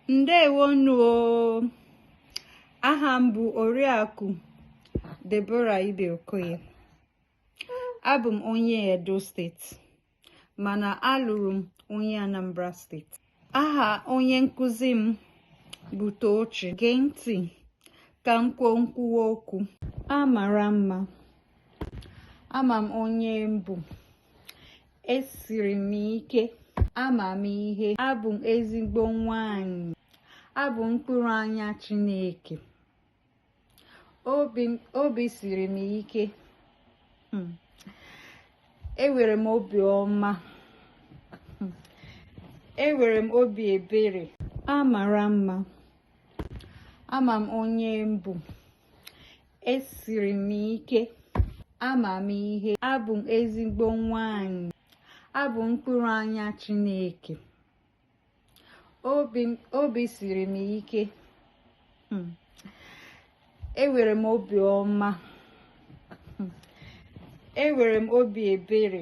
Ndewonu o. Aha m bụ Oriakụ Deborah Ibe Okoye. Abụ m onye Edo Steeti, mana alụrụ m onye Anambra Steeti. Aha onye nkụzi m bụ Tochi. Gee ntị ka m kwuo nkwuwa okwu. A mara mma. Ama m onye m bụ. Esiri m ike. Ama m ihe. Abụ m ezigbo nwanyị. Abụ m mkpụrụ anya Chineke. Obi siri m ike. Enwere m obi ọma. Enwere m obi ebere. A mara mma. Ama m onye m bụ. Esiri m ike. Ama m ihe. Abụ m ezigbo nwanyị. Abụ m mkpụrụ anya Chineke. Obi siri m ike. Enwere m obi ọma. Enwere m obi ebere.